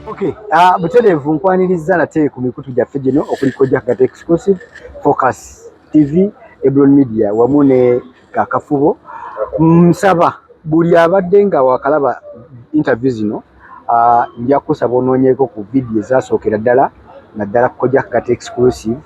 Okay, butereevu nkwaniriza nate ku mikutu gyaffe gino okuli Kojja Kagato Exclusive, Focus TV, Ebron Media wamu ne Kakafubo. Nsaba buli abadde nga wakalaba interview zino, nja kusaba onoonyeeko ku video ezasookera ddala, naddala Kojja Kagato Exclusive.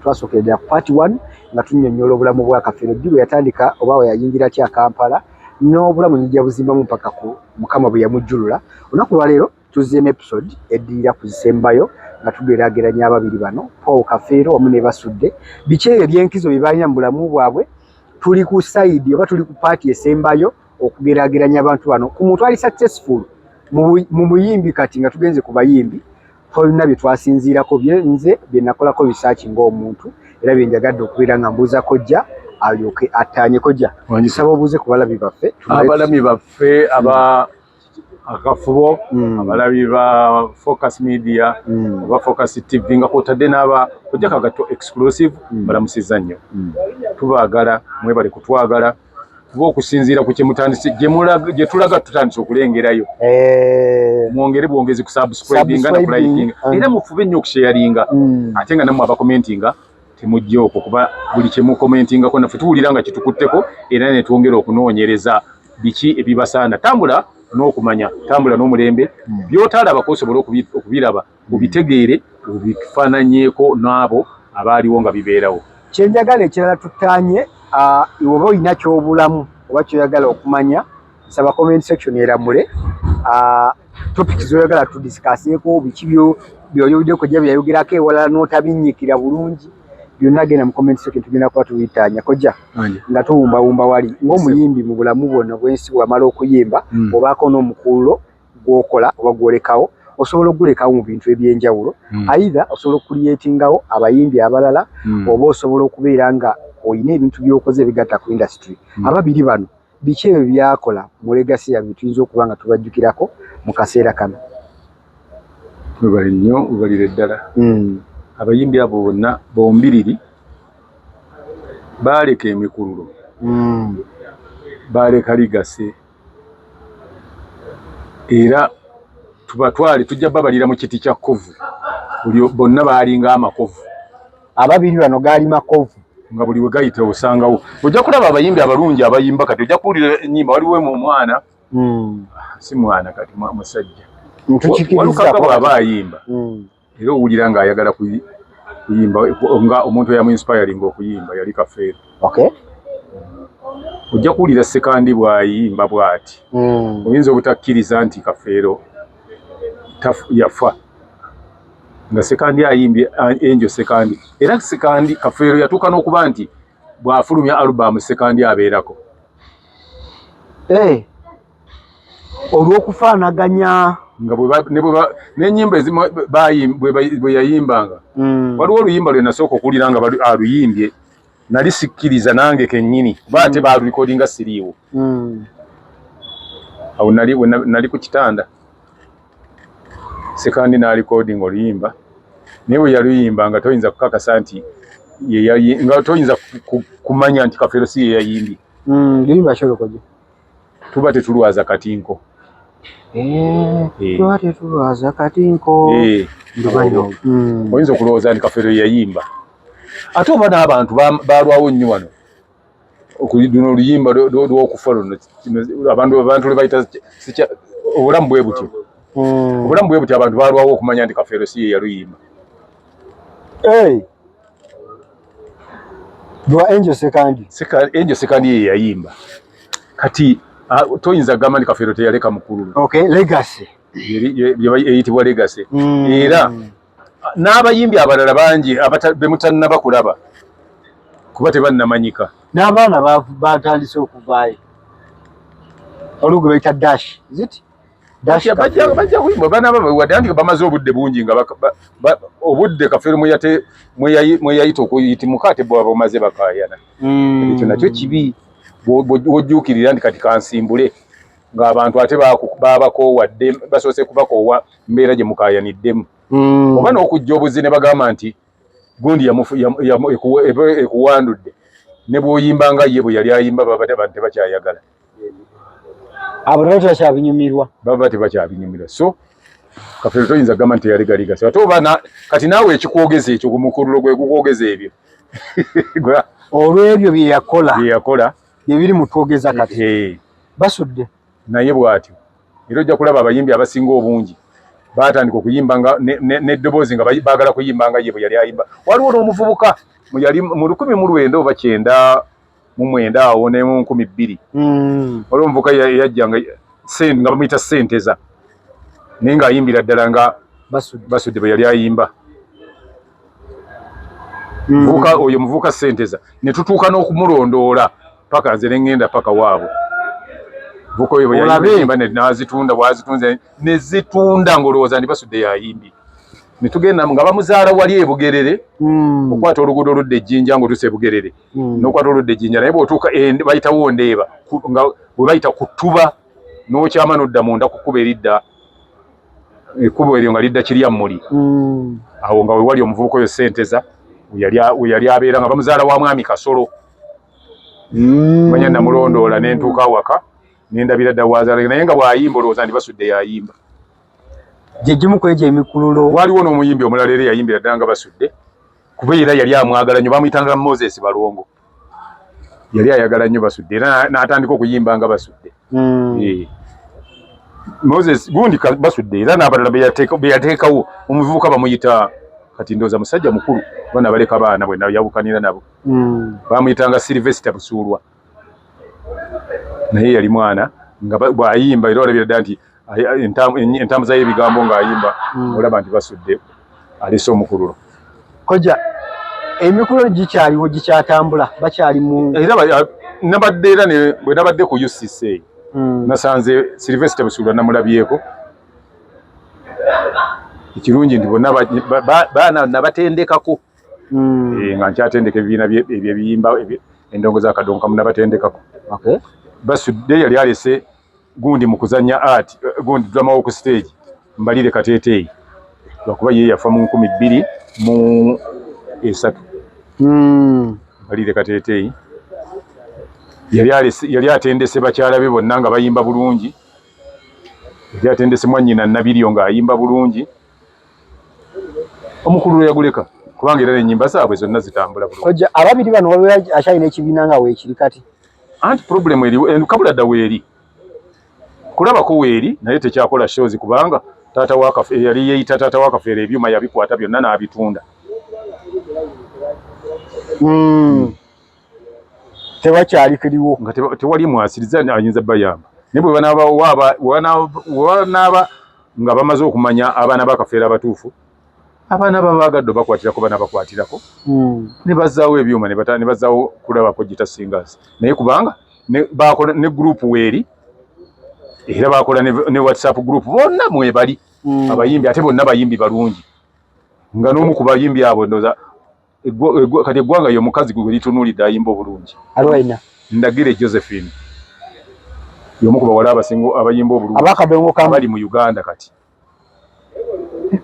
Twasookera ddala ku part 1 nga tunnyonnyola obulamu bwa Kafeero, ddi bwe yatandika oba we yayingira ki Kampala n'obulamu nyijja buzimbamu mpaka ku Mukama bwe yamujjulula. Olunaku lwaleero tuzze ne episode eddirira kuzisembayo nga tugeraageranya ababiri bano, Paul Kafeero wamu ne Basudde. Biki ebyo ebyenkizo bye balina mu bulamu bwabwe? Tuli ku side oba tuli ku part esembayo okugeraageranya abantu bano ku muntu ali successful mu muyimbi. Kati nga tugenze ku bayimbi, tolina bye twasinziirako, bye nze bye nakolako research ng'omuntu era bye njagadde okubeera nga mbuuza Kojja alyoke attaanye. Kojja, nsaba obuuze ku balabi baffe. Abalabi baffe aba Akafubo, abalabi ba Focus Media oba Focus TV, nga kwotadde n'aba Kojja Kagato Exclusive, balamusizza nnyo. Tubaagala, mwebale kutwagala, kuba okusinziira ku kyemutandise gye tulaga, tutandise okulengerayo. Mwongere bwongezi ku subscribinga na kulikinga era mufube nnyo okusharinga, ate nga nammwe abakomentinga temujja okwo, kuba buli kyemukomentingako naffe tuwulira nga kitukutteko era ne twongera okunoonyereza biki ebibasaana. Tambula n'okumanya, tambula n'omulembe, by'otalabako osobole okubiraba, obitegeere, obifaananyeeko n'abo abaaliwo nga bibeerawo. Kyenjagala ekirala tuttaanye, oba olina kyobulamu oba kyoyagala okumanya, nsaba comment section eramule topic zoyagala tudiscusseko, biki byoyogedde Kojja byeyayogerako ewalala n'otabinnyikira bulungi. Byonna genda mu comment section, tugenda kuba tubittaanya. Kojja, nga tuwumbawumba wali ng'omuyimbi mu bulamu bwonna bwensi, bwamala okuyimba, obaako n'omukululo gw'okola oba gw'olekawo. Osobola okugulekawo mu bintu ebyenjawulo, either osobola okucreatingawo abayimbi abalala oba osobola okubeera nga olina ebintu by'okoze ebigatta ku industry. Ababiri bano biki ebyo byakola mu legacy yabwe tuyinza okuba nga tubajjukirako mu kaseera kano? Webale nnyo, webalire ddala. Abayimbi abo bonna bombiriri baaleka emikululo, baaleka legacy, era tubatwale tujja babalira mu kiti kya kkovu. Buli bonna baalinga amakovu. Ababiri bano gaali makovu. Nga buli we gayita osangawo. Ojja kulaba abayimbi abalungi abayimba kati, ojja kuwulira ennyimba. Waliwo mu omwana, si mwana kati, musajja. Ntukikiriza. Walukagga bw'aba ayimba, era owulira ng'ayagala kuyimba nga omuntu eyamuinspiringa okuyimba yali Kafeero. Ojja kuwulira Sekandi bw'ayimba bw'ati, oyinza obutakkiriza nti Kafeero yafa nga Sekandi ayimbye Enjo Sekandi. Era Sekandi, Kafeero yatuuka n'okuba nti bw'afulumya alubamu, Sekandi abeerako. Eh, olw'okufaanaganya. Nga n'ennyimba ezimu bwe yayimbanga. Waliwo oluyimba lwe nasooka okuwulira nga aluyimbye, nali sikkiriza nange kennyini, kuba ate baalulikodinga siriiwo. Awo nali nali ku kitanda, Sekandi n'alikodinga oluyimba, naye bwe yaluyimba nga toyinza kukakasa nti nga toyinza kumanya nti Kafeero si ye yayimbye. Luyimba ki olwo, Kojja? "Tuba tetulwaza katinko." Eh, "Tuba tetulwaza katinko." Ndumanyi. Oyinza okulowooza nti Kafeero ye yayimba, ate oba n'abantu balwawo nnyo wano luno oluyimba lw'okufa luno, abantu lwe bayita "Obulamu bwe butyo". Obulamu bwe butyo, abantu balwawo okumanya nti Kafeero si ye yaluyimba. Hey. Lwa Angel Sekandi. Angel Sekandi ye yayimba. Kati toyinza kugamba nti Kafeero teyaleka mukululo. Okay, legacy. Eyitibwa legacy. Era n'abayimbi abalala bangi be mutannaba kulaba kuba tebannamanyika. N'abaana batandise okuvaayo. Waliwo gwe bayita Dash. Is it? Dash. Bajja kuyimba baana wadde anti bamaze obudde bungi nga obudde Kafeero mwe yayita okuyitimuka, ate bwaba bamaze bakaayana. Ekyo nakyo kibi, wojjuukirira nti kati kansimbule ng'abantu ate babakoowadde, basoose kubakoowa mbeera gye mukaayaniddemu. Oba n'okujja obuzi ne bagamba nti gundi ekuwandudde, ne bw'oyimba nga ye bwe yali ayimba, baba abantu tebakyayagala. Abo nabo tebakyabinyumirwa. Baba tebakyabinyumirwa. So Kafeero toyinza kugamba nti yaligaliga ate oba kati naawe ekikwogeza ekyo gumukululo gwe gukwogeza ebyo olw'ebyo bye yakola bye biri mutwogeza kati Basudde naye bw'atyo era ojja kulaba abayimbi abasinga obungi baatandika okuyimba nga n'eddoboozi nga baagala kuyimba nga ye bwe yali ayimba. Waliwo n'omuvubuka yali mu 1999 oba 99 awo ne mu 2000 waliwo omuvubuka yajja nga nga bamuyita Senteza naye ng'ayimbira ddala nga Basudde bwe yali ayimba. Oyo muvubuka Senteza ne tutuuka n'okumulondoola paka nze ne ŋŋenda paka waabwe. Muvubuka oyo bwe yayimba n'azitunda bw'azitunze ne zitunda ng'olowooza ndi Basudde yayimbye. Ne tugenda nga bamuzaala wali e Bugerere, okwata oluguudo oludda Ejjinja ng'otuuse e Bugerere, n'okwata oludda Ejjinja naye bw'otuuka bayitawo Ndeeba nga bwe bayita ku Ttuba n'okyama n'odda munda ku kkubo eridda ekkubo eryo nga lidda Kiryammuli. Awo nga we wali omuvubuka oyo Senteza we yali abeera nga bamuzaala wa Mwami Kasolo. Manya namulondoola ne ntuuka awaka ne ndabira dda waazaala naye nga bw'ayimba olowooza ndi Basudde y'ayimba. Gye gimu ku egyo emikululo. Waliwo n'omuyimbi omulala era yayimbira ddala nga Basudde kuba era yali amwagala nnyo bamuyitanga Moses Balongo. Yali ayagala nnyo Basudde era n'atandika okuyimba nga Basudde. Moses gundi Basudde era n'abalala be yateekawo omuvubuka bamuyita kati ndowooza musajja mukulu kuba nabaleka baana bwe yawukanira nabo. Bamuyitanga Sylvester Busuulwa naye yali mwana nga bw'ayimba era olabira ddala nti entambuza y'ebigambo ng'ayimba olaba nti Basudde alese omukululo. Kojja emikululo gikyaliwo gikyatambula bakyali mu era nabadde era bwe nabadde ku UCC nasanze Sylvester Busuulwa namulabyeko. Ekirungi nti bonna baana nabatendekako nga nkyatendeka ebibiina ebyo ebiyimba endongo za Kadonkamu nabatendekako. Basudde yali alese gundi mu kuzannya art gundi drama wo ku stage Mbalire Kateeteeyi lwakuba ye yafa mu 2003. Mbalire Kateeteeyi yali atendese bakyala be bonna nga bayimba bulungi, yali atendese mwannyina Nabiryo ng'ayimba bulungi. Omukululo yaguleka kubanga era n'ennyimba zaabwe zonna zitambula bulungi. Kojja ababiri bano waliwo akyalina ekibiina nga weekiri kati? Anti problem eriwo kabula dda weeri kulabako weeri naye tekyakola shows kubanga taata wa Kafeero yali yeeyita taata wa Kafeero ebyuma yabikwata byonna n'abitunda. Tewakyali kiriwo nga tewali mwasiriza ayinza bayamba naye bwe banaaba nga bamaze okumanya abaana ba Kafeero abatuufu abaana babaagadde bakwatirako banabakwatirako ne bazzaawo ebyuma ne bazzaawo kulabako Guitar Singers naye kubanga bakola ne group weeri era bakola ne WhatsApp group bonna mwebali abayimbi ate bonna bayimbi balungi nga n'omu ku bayimbi abo ndowooza kati eggwanga ye omukazi gwe litunuulidde ayimba obulungi alwaina Ndagire Josephine y'omu ku bawala abasinga abayimba obulungi abakadongo abali mu Uganda kati.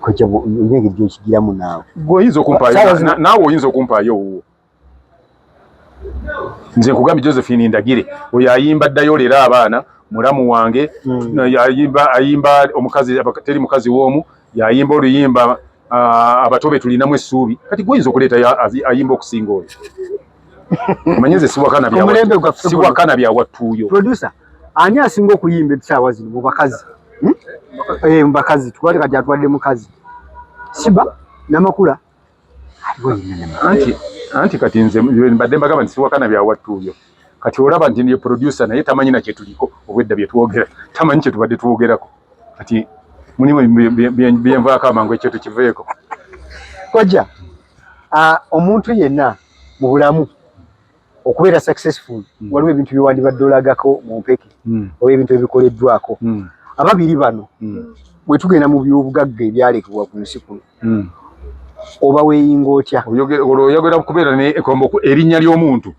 Kojja engeri gy'okigiramu naawe gwe oyinza okumpaayo naawe oyinza okumpaayo owuwo nze nkugambye Josephine Ndagire oyo ayimba ddayo leero abaana mulamu wange ayimba omukazi teri mukazi w'omu yayimba oluyimba abato be tulinamu essuubi kati gwe oyinza okuleeta ayimba okusinga oyo omanyi nze siwakana bya wattuuyo. Producer ani asinga okuyimba ebisaawa zino mu bakazi? Mu bakazi tukwate kati atwadde mukazi Siba Namakula anti kati nze mbadde mbagamba nti siwakana bya wattuuyo kati olaba nti ndiye producer naye tamanyi na kyetuliko obwedda bye twogera tamanyi kye tubadde twogerako kati mulimu byenvaako amangu ekyo tukiveeko. Kojja omuntu yenna mu bulamu okubeera successful waliwo ebintu byewandibadde olagako mu mpeke oba ebintu ebikoleddwako. Ababiri bano bwe tugenda mu byobugagga ebyalekebwa ku nsi kuno oba weeyinga otya? Oyogera kubeera erinnya ly'omuntu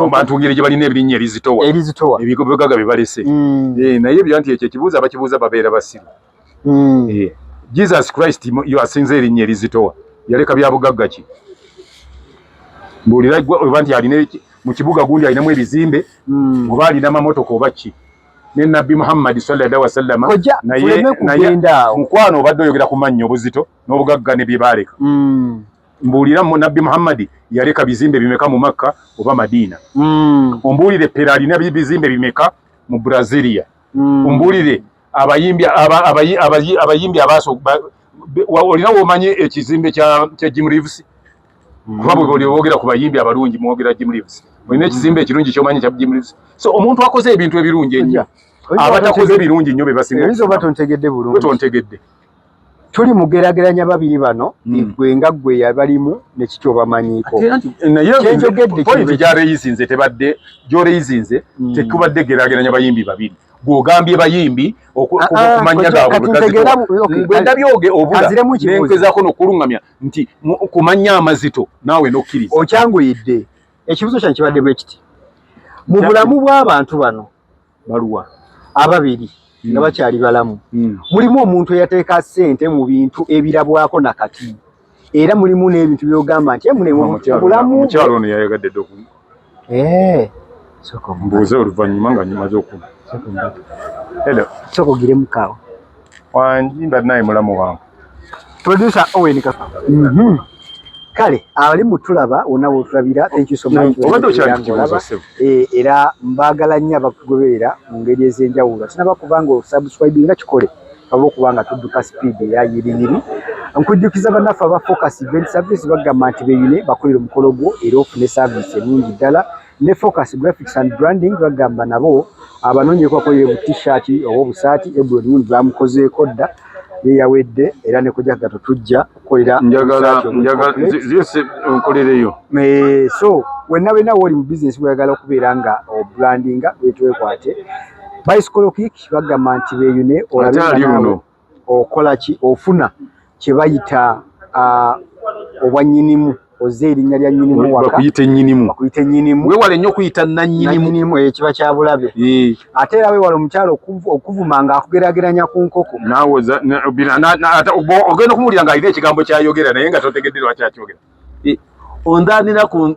abantu ngeri gye balina erinnya erizitowa erizitowa ebibugagga bye balese naye ebyo nti ekyo ekibuuzo abakibuuza babeera basiru. Jesus Christ asinze erinnya erizitowa yaleka bya bugagga ki? Mbuulira oba nti alina mu kibuga gundi alinamu ebizimbe oba alina amamotoka oba ki? Ne Nabbi Muhammad sallallahu alaihi wasallam. Naye naye mukwano obadde oyogera ku mannya, obuzito n'obugagga ne bye baaleka. Mbuulira, mu Nabbi Muhammad yaleka bizimbe bimeka mu Makka oba Madina? Ombuulire, Pele alina bizimbe bimeka mu Brazilia? Ombuulire abayimbi abayimbi abaaso olina womanye ekizimbe kya Jim Reeves? Kuba bwe buli boogera ku bayimbi abalungi mwogera Jim Reeves. Olina ekizimbe ekirungi kyomanyi kya Jim Reeves? So omuntu akoze ebintu ebirungi ennyo, abatakoze ebirungi nnyo be basinga. Oyinza oba tontegedde bulungi. Tontegedde. Tuli mugerageranya babiri bano, gwe nga gwe yabalimu nekiki obamanyiiko. Naye point gyareyisinze tebadde gyoreyisinze, tekubadde gerageranya bayimbi babiri. Gwogambye bayimbi okumanya gaabwe bwe ndabyoge obula nengezaako n'okuluŋŋamya nti kumanya amazito naawe n'okkiriza. Okyanguyidde. Ekibuzo kyange kibadde bwe kiti: mu bulamu bw'abantu bano baluwa? Ababiri nga bakyali balamu, mulimu omuntu eyateeka ssente mu bintu ebirabwako nakati, era mulimu n'ebintu byogamba nti emune bulamu. Omukyalo ono yayagadde dde mbuuze oluvannyuma nga nyimaze okuna. Hello. Sooka ogiremu kaawa. Wangi, mbadde mulamu wange. Producer Owen ka. Kale abali mutulaba wonna wotulabira, thank you so much. Obadde okyali ku kibuuzo, ssebo. Era mbaagala nnyo abakugoberera mu ngeri ez'enjawulo. Sinaba kubanga osubscribe nga kikole oba okuba nga tudduka speed eya yiriyiri. Nkujjukiza bannaffe aba Focus Event Service bagamba nti beyune bakolera omukolo gwo era ofune service ennungi ddala. Ne Focus Graphics and Branding bagamba nabo abanoonyi bakolere bu T-shirt oba obusaati. Ebron wundi bamukozeeko dda, ye yawedde, era ne kojja gato tujja okukolera. Njagala njagala ziyose nkolereyo. So wenna wenna wooli mu business bweyagala okubeera nga obrandinga, wetwekwate. Bicycle Kick bagamba nti beeyune olabe Ate ali nga naawe luno. Okola ki, ofuna kye bayita obwa nnyinimu, ozza erinnya lya nnyinimu waka. Bakuyita ennyinimu. Bakuyita ennyinimu. Weewale nnyo okuyita nannyinimu. Nannyinimu, kiba kya bulabe. Ate era weewale omukyala okuvuma ng'akugeraageranya ku nkoko. Naawe ogenda okumuwulira ng'alina ekigambo kyayogera naye nga totegedde lwaki akyogera. Ondaanira ku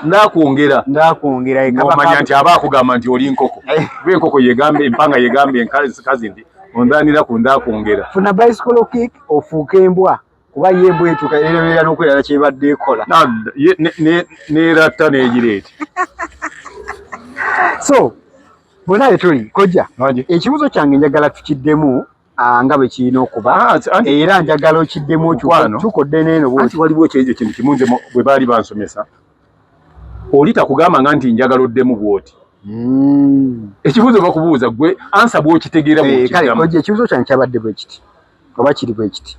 ndakwongera. Ndakwongera. Omanya nti aba akugamba nti oli nkoko, kuba enkoko yegambe empanga yegambe enkazi nti ondaanira ku ndakwongera. Funa Bicycle Kick ofuuke embwa, kuba ye embwa etuuka ereberera n'okwerala kyebadde ekola. Neeratta n'egireeta. So bonna tuli kojja, ekibuzo kyange njagala tukiddemu nga bwe kirina okuba, era njagala okiddemu tukodde n'eno. Bwoti waliwo ekintu kimu nze bwe baali bansomesa, oli takugamba nga nti njagala oddemu bwoti. Ekibuuzo bakubuuza, gwe answer bw'okitegeera. Kale kojja, ekibuuzo kyange kyabadde bwe kiti oba kiri bwe kiti: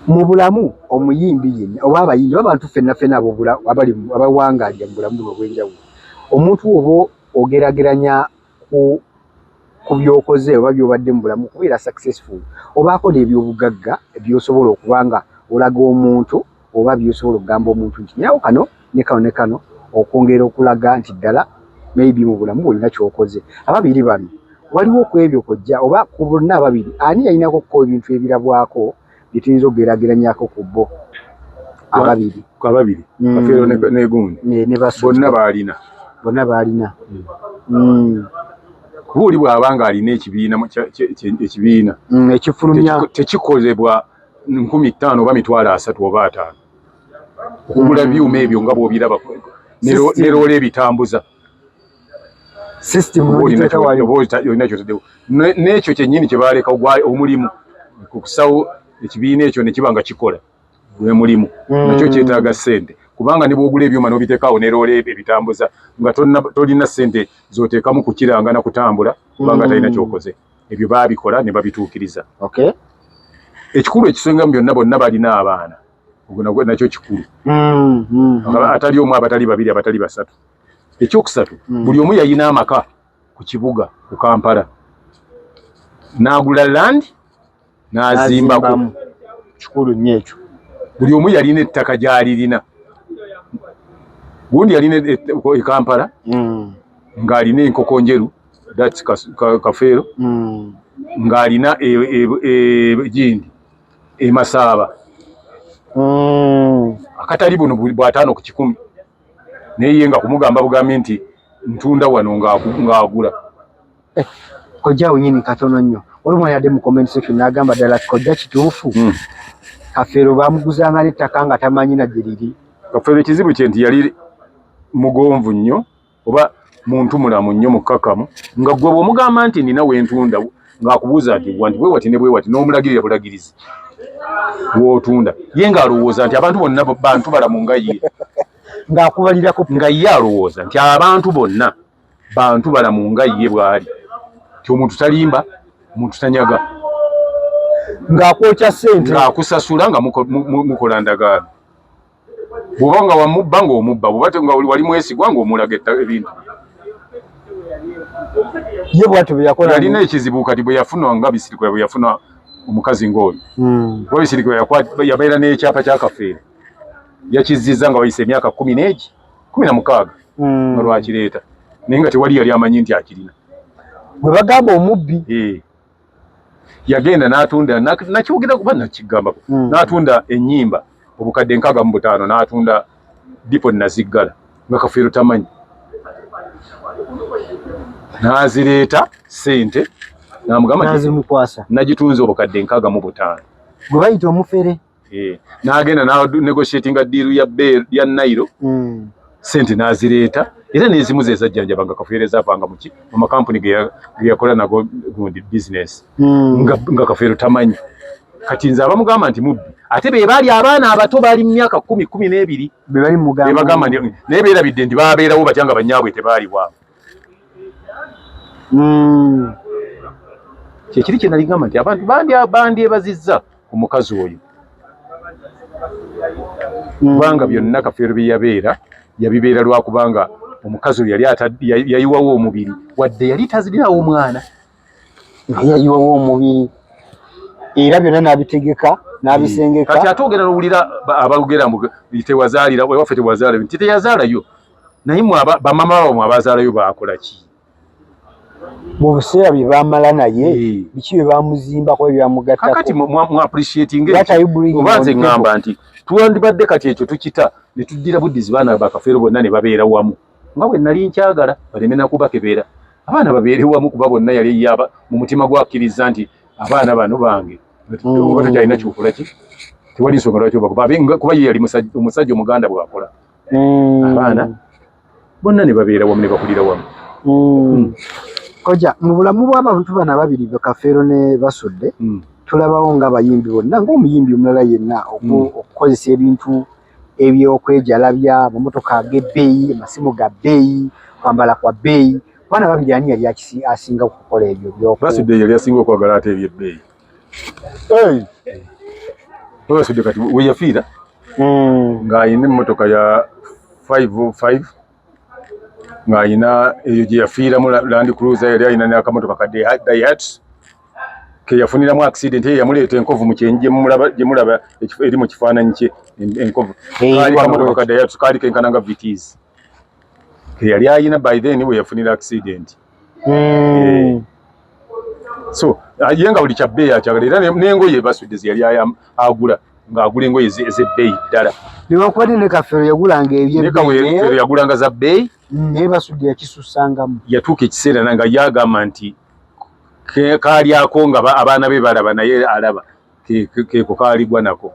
mu bulamu omuyimbi yenna oba abayimbi oba abantu ffenna ffenna abali abawangaalira mu bulamu buno obw'enjawulo, omuntu oba ogerageranya ku by'okoze oba by'obadde mu bulamu kubeera successful, obaako n'ebyobugagga by'osobola okuba nga olaga omuntu oba by'osobola okugamba omuntu nti nyawo kano ne kano ne kano, okwongera okulaga nti ddala maybe mu bulamu bwolina ky'okoze. Ababiri bano waliwo ku ebyo kojja, oba ku bonna ababiri ani yalinako ko ebintu ebirabwako bye tuyinza okugeraageranyako ku bo ababiri? Ababiri? Kafeero negundi? Ne Basu. Bonna baalina. Bonna baalina. Kuba oli bw'aba nga alina ekibiina ekibiina Ekifulumya. Tekikolebwa 5,000 oba 30,000 oba 50 okugula byuma ebyo nga bw'obiraba System. Ne loola ebitambuza. System Oba olina n'ogiteeka wali. Oba olina kyotaddewo. N'ekyo kyennyini kye baleka omulimu ku kusawo ekibiina ekyo ne kiba nga kikola gwe mulimu, nakyo kyetaaga ssente, kubanga ne bw'ogula ebyuma n'obiteekaawo ne loola ebitambuza nga tolina ssente z'oteekamu kukiranga na kutambula, kubanga talina kyokoze. Ebyo baabikola ne babituukiriza. Ekikulu ekisinga mu byonna, bonna balina abaana. Ogwo nagwo nakyo kikulu. Atali omu, abatali babiri, abatali basatu. Ekyokusatu, buli omu yalina amaka ku kibuga ku Kampala, n'agula land n'azimbako. N'azimbamu. Kikulu nnyo ekyo. Buli omu yalina ettaka gy'alirina. Gundi yalina e Kampala ng'alina enkoko njeru, that's Kafeero, ng'alina gindi emasaaba akatali buno bw'50 ku 100, naye ye nga kumugamba bugambi nti ntunda wano ng'agula. Kojja wenyini katono nnyo. Waliwo omwana yadde mu comment section n'agamba ddala kojja kituufu. Kafeero bamuguzanga n'ettaka nga tamanyi na gye liri. Kafeero ekizibu kye nti yali mugonvu nnyo oba muntu mulamu nnyo mukkakkamu, nga ggwe bw'omugamba nti nina wentunda ng'akubuuza nti wa nti bwe wati ne bwe wati n'omulagirira bulagirizi w'otunda, ye ng'alowooza nti abantu bonna bantu balamu nga ye, ng'akubalirako, nga ye alowooza nti abantu bonna bantu balamu nga ye bw'ali, nti omuntu talimba, omuntu tanyaga, ng'akwokya ssente, ng'akusasula nga mukola ndagaano. Bw'oba nga wamubba ng'omubba, bw'oba nga wali mwesigwa ng'omulaga ebintu. Ye bw'atyo bwe yakola. Yalina ekizibu kati bwe yafuna nga Bisirikwa, bwe yafuna omukazi ng'oyo. Kuba Bisirikwa yabeera n'ekyapa kya Kafeero, yakizizza nga wayise emyaka 16 nga lwakireeta, naye nga tewali yali amanyi nti akirina. Bwe bagamba omubbi. Yagenda n'atunda, nakyogera kuba nakigambako, n'atunda ennyimba obukadde 65, n'atunda dipo naziggala nga Kafeero tamanyi, n'azireeta ssente n'amugamba nazimukwasa, nagitunze obukadde 65. Gwe bayita omufere. N'agenda n'anegotiatinga deal ya Nairo, ssente n'azireeta, era n'ezimu ze zajjanjaba nga Kafeero zaavanga muki mu makampuni ge yakola nago gundi business, nga Kafeero tamanyi. Kati nze abamugamba nti mubbi, ate be baali abaana abato, baali mu myaka 10, 12, bebagamba nti, naye beerabidde nti babeerawo batya nga banyaabwe tebaali bwabwe. Kyekiri kye nali ngamba nti abantu bandyebazizza ku mukazi oyo, kubanga byonna Kafeero bye yabeera yabibeera lwakubanga omukazi oyo yali yayiwawo omubiri, wadde yali tazirinawo omwana. Yayiwawo omubiri era byonna n'abitegeka n'abisengeka. Kati ate ogenda n'owulira abogera mbu tewazaalira ewaffe, tewazaalayo, nti teyazaalayo, naye bamama baabwe abazaalayo baakola ki? Mu biseera bye baamala naye, biki bye bamuzimbako ebyamugattako? Kakati mu appreciating oba nze ŋŋamba nti twandibadde kati ekyo tukita ne tuddira buddizi baana bakafeero bonna ne babeera wamu nga bwe nali nkyagala, baleme nakubakebera, abaana babeere wamu, kuba bonna yali yaba mu mutima gwakkiriza nti abaana bano bange, oba tokyalina kyokola ki, tewali nsonga lwaki oba kuba ye yali omusajja omuganda bw'akola, abaana bonna ne babeera wamu ne bakulira wamu. Koja, mu bulamu bw'abantu bano ababiri, Kafeero ne Basudde, tulabawo ng'abayimbi bonna, ng'omuyimbi omulala yenna, okukozesa ebintu ebyokwejalabya, amamotoka ag'ebbeeyi, amasimu ga bbeeyi, kwambala kwa bbeeyi. Baana babiri ani yali asinga okukola ebyo? Basudde yali asinga okwagala ate ebyebbeeyi. Basudde kati we yafiira ng'ayina emmotoka ya 505, ng'ayina eyo gye yafiiramu Land Cruiser, yali ayina n'akamotoka ka Daihatsu ke yafuniramu accident eyo yamuleeta enkovu mu kyenyi gye mulaba eri mu kifaananyi kye enkovu. Kaali kamotoka ka Daihatsu kaali kenkana nga Vitz ke yali ayina by then we yafunira accident. So ye nga buli kya bbeeyi akyagala, era n'engoye Basudde ze yali agula, ng'agula engoye ez'ebbeeyi ddala. Newankubadde ne Kafeero yagulanga ebyebbeeyi, yagulanga za bbeeyi, naye Basudde yakisussangamu. Yatuuka ekiseera nga yagamba nti kaalyako nga abaana be balaba, naye alaba keeko kaaligwa nako,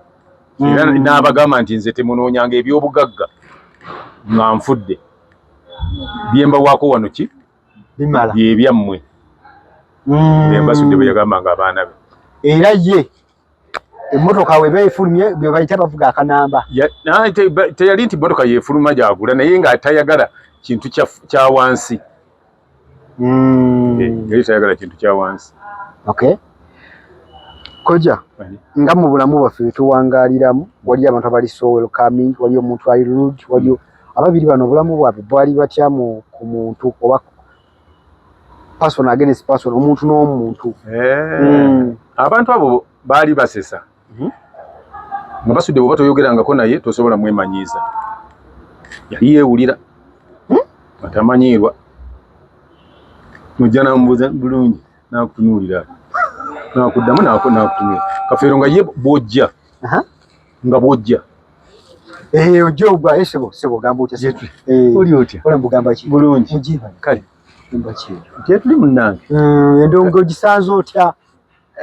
era n'abagamba nti nze temunoonyanga ebyobugagga nga nfudde, byembawaako wano ki bimala, byebyammwe. Basudde bwe yagambanga abaana be. Era ye emmotoka weba efulumye bwe bayita bavuga akanamba. Teyali nti mmotoka yefuluma gyagula, naye ng'atayagala kintu kya wansi. Yali tayagala kintu kya wansi. Okay, koja, nga mu bulamu bwaffe bwetuwangaaliramu, waliyo abantu abali so welcoming, waliyo omuntu ali rude, waliyo ababiri bano obulamu bwabwe bwali batya mu ku muntu oba person against person, omuntu n'omuntu? Abantu abo baali basesa nga Basudde bw'oba toyogerangako naye tosobola mwemanyiiza, yali yeewulira atamanyiirwa, mujja namubuuza bulungi nakutunuulira, nakuddamu nakutumira. Kafeero nga ye bwojja nga bwojja Ojja ogwa, sebo, sebo, gamba otya? Oli otya? Ola, mbugamba ki? Bulungi. Kale. Gyetuli munnange. Endongo ogisanze otya?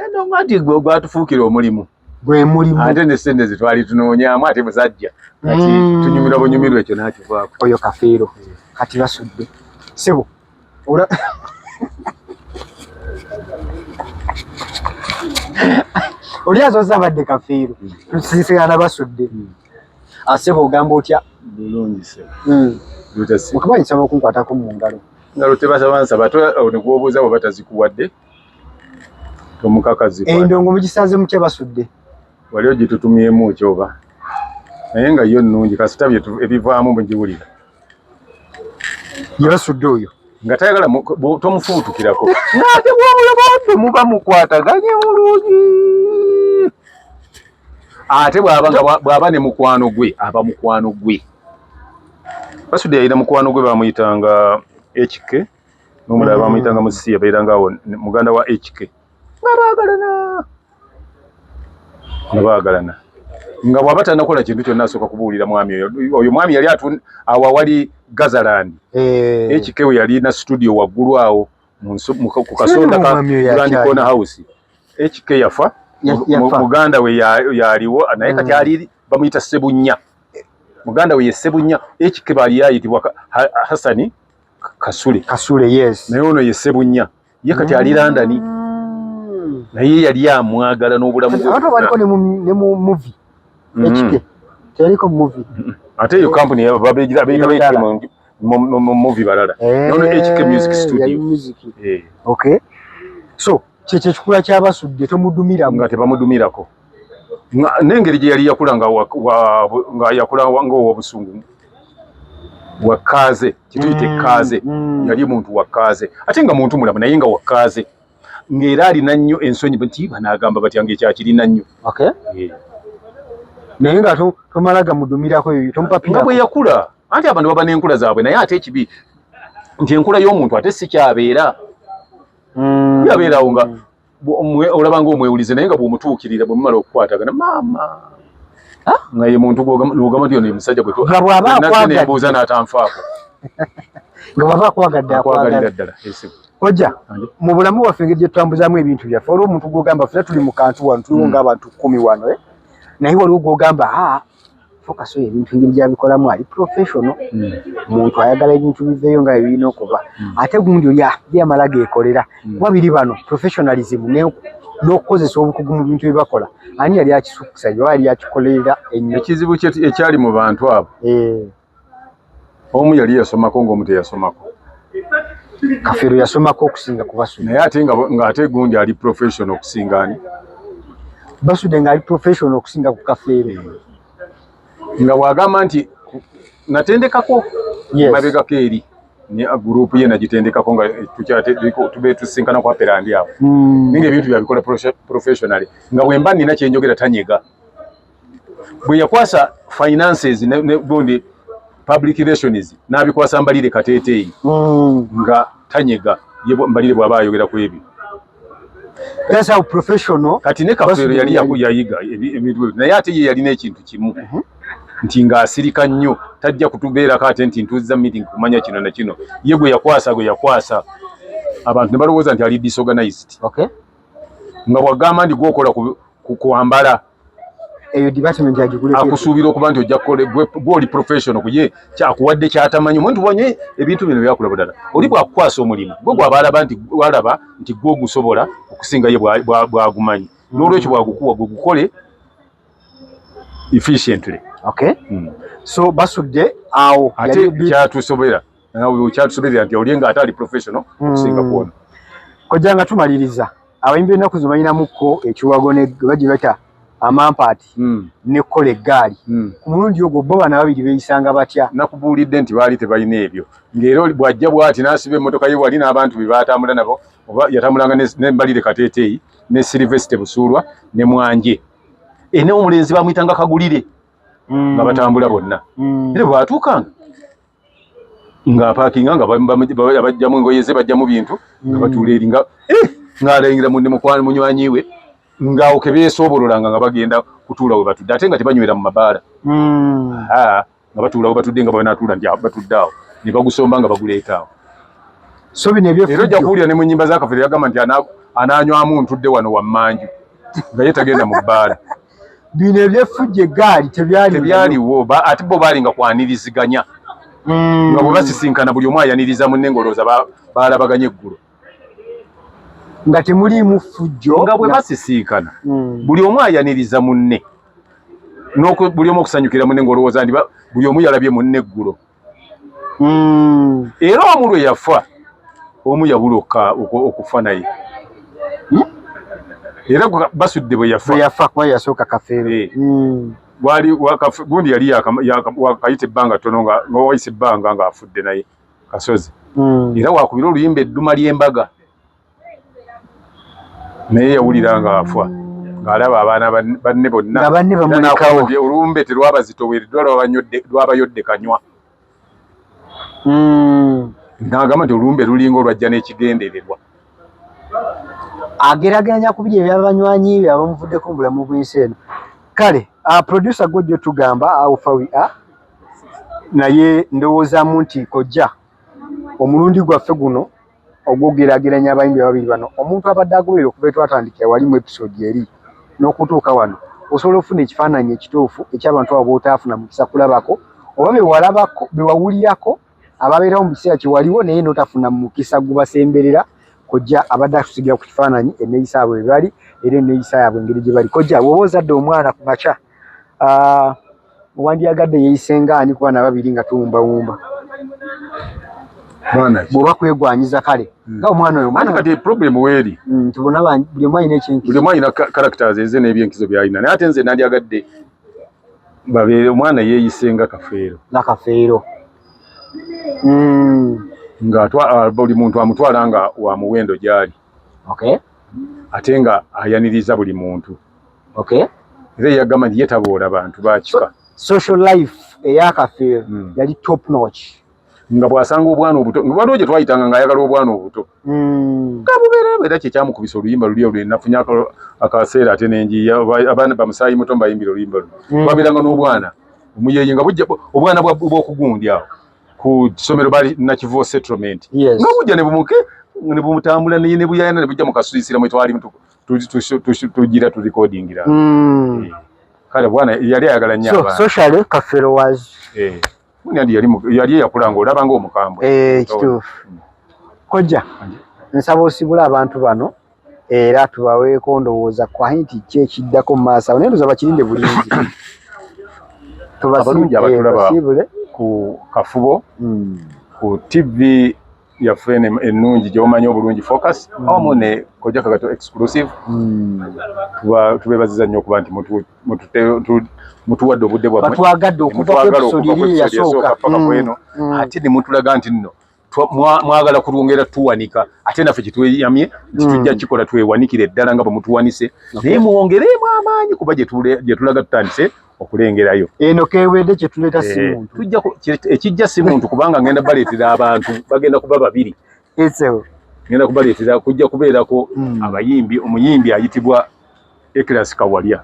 Endongo anti gwe gwatufuukira omulimu. Gwe mulimu. Ate ne ssente ze twali tunoonyaamu ate bwe zajja. Kati tunyumirwa bunyumirwa ekyo n'akivaako. Oyo Kafeero. Kati basudde. Ssebo. Ola oli asoose abadde Kafeero. Tusisigana basudde. Asebo ogamba otya? Bulungi ssebo. Mukama nsaba okunkwatako mu ngalo. Ngalo tebasaba nsaba ate ne gw'obuuza bw'aba tazikuwadde tomukaka zikwata. Endongo mugisanze mutya basudde? Wali ogitutumyemu ki oba? Naye nga yo nnungi kasita ebivaamu mugiwulira. Ye basudde oyo. Nga tayagala tomufuutukirako. Ng'ate bw'omulaba nti muba mukwataganye bulungi. Ate bw'aba ne mukwano gwe aba mukwano gwe. Basudde yalina mukwano gwe bamuyitanga HK n'omulala bamuyitanga Musisi yabeeranga awo muganda wa HK. Nga baagalana. Nga baagalana. Nga bw'aba tannakola kintu kyonna asooka kubuulira mwami oyo. Oyo mwami yali awo awali Gazaland. HK we yalina studio waggulu awo ku kasonda ka Grand Corner House. HK yafa. Muganda we yaliwo naye kati ali bamuyita Ssebunya. Muganda we ye Ssebunya. HK bali yayitibwa Hasani Kasule. Kasule, yes. Naye ono ye Ssebunya. Ye kati ali London. Naye yali amwagala n'obulamu bwe. Abantu baliko ne mu movie. HK. Teyaliko mu movie. Ate eyo company babeegira mu movie balala. Nono HK Music Studio. Music. Okay. So kyekyo ekikula ky'abasudde tomudumiramu. Nga tebamudumirako. N'engeri gye yali yakula nga yakula ng'ow'obusungu wakaaze, kituyite kaaze. Yali muntu wakaaze ate nga muntu mulamu naye nga wakaaze ng'era alina nnyo ensonyi nti banaagamba batya ng'ekyakirina nnyo. Okay. Naye nga tomala gamudumirako eyo tomupapira. Nga bwe yakula anti abantu baba n'enkula zaabwe naye ate ekibi nti enkula y'omuntu ate si kyabeera. Yabeerawo nga olaba ng'omwewulize naye nga bw'omutuukirira bwe mumala okukwatagana maama nga ye muntu gw'ogamba nti ono ye musajja gwe Nga bw'aba akwagadde. Nembuuza n'atanfaako. Nga bw'aba akwagadde akwagalira ddala. Kojja, mu bulamu bwaffe engeri gye tutambuzaamu ebintu byaffe, waliwo omuntu gw'ogamba ffenna tuli mu kantu wano, tuliwo ng'abantu 10 wano, naye waliwo gw'ogamba Focus oyo ebintu engeri gy'abikolamu ali professional, muntu ayagala ebintu biveeyo nga bwe birina okuba. Ate gundi oli yamala geekolera. Kuba biri bano professionalism n'okukozesa obukugu mu bintu bye bakola. Ani yali akisukusa oba yali akikolerera ennyo? Ekizibu ekyali mu bantu abo. Omu yali yasomako ng'omu teyasomako. Kafeero yasomako okusinga ku Basudde. Naye ate ng'ate gundi ali professional okusinga ani? Basudde ng'ali professional okusinga ku Kafeero. Nga bw'agamba nti natendekako mabegako eri ne group ye nagitendekako nga tube tusinkana kwa Perandi awo. Ninga ebintu byabikola professionally nga bwe mba nina kye njogera tanyega. Bwe yakwasa finances ne gundi public relations n'abikwasa Mbalire Kateeteeyi nga tanyega ye Mbalire bw'aba ayogera ku ebyo. That's how professional. Kati ne Kafeero yali yayiga ebintu naye ate ye yalina ekintu kimu nti ng'asirika nnyo tajja kutubeerako ate nti ntuuzza meeting kumanya kino na kino. Ye gwe yakwasa abantu ne balowooza nti ali disorganized. Okay. Nga bw'agamba nti gw'okola ku kwambala eyo department yagiguleko akusuubira okuba nti ojja kukola gw'oli professional ku ye kyakuwadde kyatamanyi. Omuntu bw'onye ebintu bino byakula bulala. Oli bw'akukwasa omulimu gwe gw'aba alaba nti walaba nti gwe ogusobola okusinga ye bw'agumanyi. N'olwekyo bw'agukuwa gwe gukole efficiently. Okay. So basudde awo ate kyatusobera kyatusoberera nti oli nga ate ali professional okusinga kwona. Kojja nga tumaliriza abayimbi ennaku zino balinamuko ekiwago ne bagibata amampaati n'ekkola eggaali. Ku mulundi ogwo bo bano ababiri beeyisanga batya? Nakubuulidde nti baali tebalina ebyo ng'era bw'ajja bw'ati n'asiba emmotoka ye wali n'abantu be baatambula nabo oba yatambulanga ne Mbalire Kateeteeyi ne Sylvester Busuulwa ne Mwanje. N'omulenzi bamuyitanga Kagulire nga batambula bonna. Era bwe baatuukanga ng'apaakinga nga bajjamu engoye ze bajjamu bintu nga batuula eri nga ng'alayingira munne mukwano munywanyi we ng'awo ke beesoobololanga nga bagenda kutuula we batudde ate nga tebanywera mu mabaala. Nga batuula we batudde nga banaatuula nti batudde awo ne bagusomba nga baguleeta awo. So bino Era ojja ebyefujjo kuwulira ne mu nnyimba za Kafeero yagamba nti anaanywamu ntudde wano wammanju, nga ye tagenda mu bbaala. Bino ebyefujjo eggaali tebyaliwo. Tebyaliwo, ate bo baalinga kwaniriziganya. Nga bwe basisinkana buli omu ayaniriza munne ng'olowooza baalabaganye eggulo. Nga temuliimu ffujjo. Nga bwe basisinkana buli omu ayaniriza munne. Buli omu okusanyukira munne ng'olowooza nti buli omu yalabye munne eggulo. Era omu lwe yafa, omu yabula okufa naye. Era Basudde bwe yafa. Bwe yafa kuba yasooka Kafeero. Wali gundi yali wakayita ebbanga ttono nga wayise ebbanga ng'afudde naye Kasozi. Era wakubira oluyimba edduma ly'embaga. Naye yawulira ng'afa, ng'alaba abaana banne bonna. Nga banne bamulekawo. Olumbe terwabazitoowereddwa, lwabayodde kanywa. N'agamba nti olumbe lulinga olwajja n'ekigendererwa. Ageraageranya ku biri eby'abanywanyi be abamuvuddeko mu bulamu bw'ensi eno. Kale, producer gw'ojja otugamba how far we are, naye ndowoozaamu nti kojja omulundi gwaffe guno ogw'okugeraageranya abayimbi ababiri bano, omuntu abadde agoberera okuva twatandikira wali mu episode eri n'okutuuka wano, osobola okufuna ekifaananyi ekituufu eky'abantu abo b'otaafuna mukisa kulabako oba be walabako, be wawulirako ababeerawo mu kiseera kye waliwo naye n'otafuna mukisa gubasemberera. Kojja abadde atusigira ku kifaananyi enneeyisa yaabwe bwe bali era enneeyisa yaabwe engeri gye bali. Kojja, bw'oba ozadde omwana ku makya, wandyagadde yeeyise ng'ani ku baana babiri nga tuwumbawumba? Bw'oba kwegwanyiza kale nga omwana oyo omwana kati problem weeri Tubona buli omu alina ekyenkizo, buli omu alina characters eze n'ebyenkizo by'alina, naye ate nze nandyagadde babeere omwana yeeyise nga Kafeero. Nga Kafeero. Nga buli muntu amutwala nga wa muwendo gy'ali. Ate nga ayaniriza buli muntu. Era yagamba nti ye taboola bantu bakika. Social life eya Kafeero yali top notch. Nga bw'asanga obwana obuto, nga waliwo gye twayitanga ng'ayagala obwana obuto. Nga bubeera era kye kyamukubisa oluyimba luli olwe nafunye akaseera ate nenjiya abaana bamusaayi muto mbayimbira oluyimba luno. Twabeeranga n'obwana omuyeeye nga bujja obwana bw'okugundi awo ku ssomero bali Nakivubo settlement. Nga bujja ne bumuke ne bumutambula ne buyayana ne bujja mu kasuisira mwe twali tugira turecordingira. Kale bwana yali ayagala nnyo abaana. Socially Kafeero was Munyandi yali eyakula ng'olaba ng'omukambwe. Kituufu. Kojja, nsaba osibule abantu bano era tubaweeko ndowooza kwa nti ki ekiddako mu maaso awo, naye ndowooza bakirinde bulinzi. Abalungi abatulaba ku Kafubo, ku TV yaffe ennungi gy'omanyi obulungi Focus, awamu ne Kojja Kagato Exclusive. Tubeebaziza nnyo okuba nti mutuwadde obudde bwammwe. Batwagadde okuva ku episode eri eyasooka paka kweno, ate ne mutulaga nti nno mwagala kulwongera tuwanika, ate naffe kyetweyamye nti tujja kikola twewanikire ddala nga bwe mutuwanise, naye mwongereemu amaanyi kuba gye tulaga tutandise okulengerayo. Eno kewedde kye tuleeta si muntu. Ekijja si muntu, kubanga ngenda baleetera abantu bagenda kuba babiri. Ngenda kubaleetera kujja kubeerako abayimbi, omuyimbi ayitibwa Eklas Kawalya.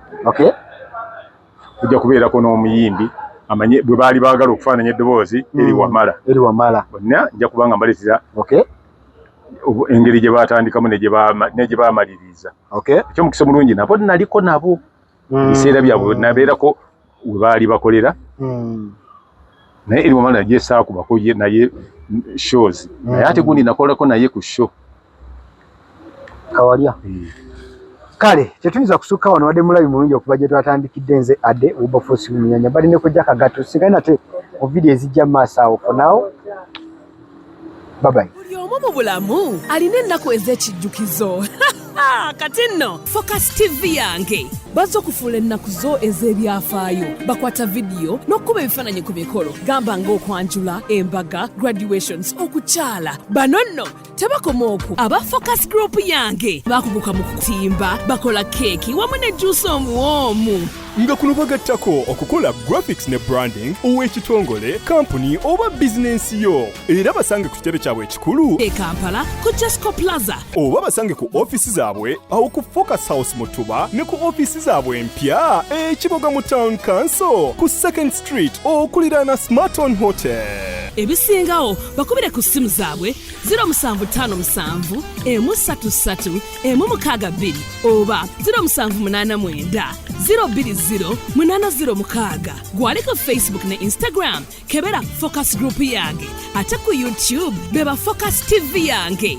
Kujja kubeerako n'omuyimbi amanye bwe baali baagala okufaananya eddoboozi Eri Wamala. Eri Wamala. Bonna nja kuba nga mbaleetera engeri gye baatandikamu ne gye baamaliriza. Ekyomukisa omulungi nabo naliko nabo ebiseera byabwe nabeerako we baali bakolera. Naye Eri Wamala naye saakubako naye shows. Naye ate gundi nakolako naye ku show. Kawalya. Kale tetuyinza kusukka wano, wadde mulabi mulungi okuva gye twatandikidde. Nze Ade Wilberforce Munyanya, bali ne Kojja Kagato. Sigaye nate mu vidiyo ezijja mu maaso awo. For now, bye bye. Buli omu mu bulamu alina ennaku ez'ekijjukizo. Kati nno Focus TV yange bazze okufuula ennaku zo ez'ebyafaayo. Bakwata vidiyo n'okukuba ebifaananyi ku mikolo, gamba ng'okwanjula, embaga, graduations, okukyala. Bano nno tebakoma okwo. Aba Focus Group yange bakuguka mu kutimba, bakola keeki wamu ne juusi omuwoomu. Nga kuno bagattako okukola graphics ne branding ow'ekitongole, kampuni oba bizinensi yo. Era basange ku kitebe kyabwe ekikulu e Kampala ku Jesco Plaza, oba basange ku ofiisi zaabwe awo ku Focus House Mutuba, ne ku ofiisi zaabwe empya e Kiboga mu Town Council ku 2nd Street okuliraana Smarton Hotel. Ebisingawo bakubire ku ssimu zaabwe 0757 133 162 oba 0789 020 806. Gwali ku Facebook ne Instagram, kebera Focus Group yange, ate ku YouTube beba Focus TV yange.